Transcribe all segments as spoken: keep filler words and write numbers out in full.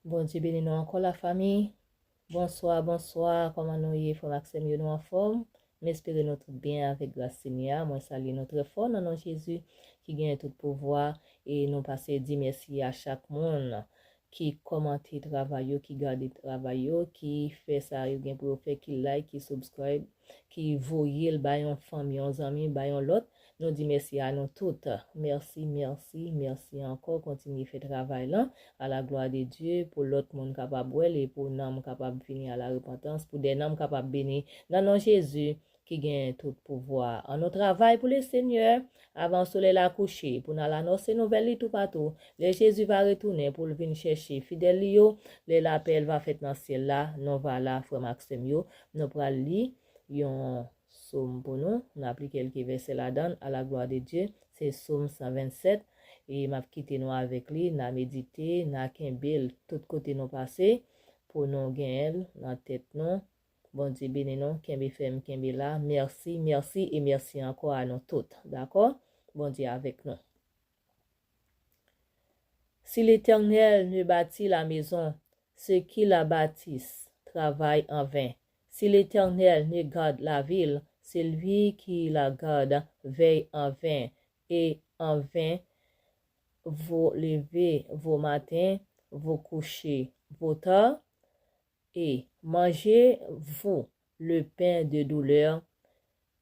Bondye beni nou ankò, lafanmi. Bonswa, bonswa. Kòman nou ye, frè m ak sè m yo, nou anfòm? M espere nou tout byen avèk gras Senyè a. Mwen salye nou trè fò nan non Jezi ki genyen tout pouvwa. E nou pase di mèsi a chak moun ki kòmante travay yo, ki gade travay yo, ki fè sa yo gen pou yo fè, ki like, ki subscribe, ki voye l bay yon fanmi, yon zanmi, bay yon lòt. Nou di mèsi a nou tout. Mèsi, mèsi, mèsi ankò. Kontinye fè travay lan. A la glwa de Dye, pou lòt moun kapab wè l e pou nanm kapab vini a la repantans, pou dè nanm kapab beni nan non Jezi ki gen tout pouvwa. An nou travay pou le Senyè avan solèy la kouche, pou n al anonse nouvèl li toupatou. Lè Jezi va retounen pou l vin chèche fidèl li yo, lè lapè l va fèt nan syèl la, nou va la, frè m ak sè m yo. Nou pral li yon sòm pou nou. N ap li kèlke vèsè ladan l, a la glwa de Dye. Se sòm san vennsèt. E m ap kite nou avèk li, n a medite, n a kenbe l tout kote nou pase, pou nou genyen l nan tèt nou. Bondye beni nou, kenbe fèm, kenbe la. Mèsi, mèsi e mèsi ankò a nou tout. Dakò? Bondye avèk nou. Si l'Éternel ne bâtit la maison, ceux qui la bâtissent travaillent en vain. Si l'Éternel ne garde la ville, celui qui la garde veille en vain, et en vain vous levez, vous matin, vous couchez, vous tard, et mangez-vous le pain de douleur,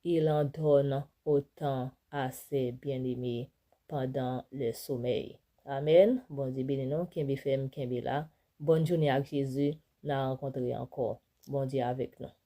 il en donne autant à ses bien-aimés pendant le sommeil. Amèn. Bondye beni nou. Kenbe fèm, kenbe la. Bòn jounen ak Jezi. N a rankontre ankò. Bondye avèk nou.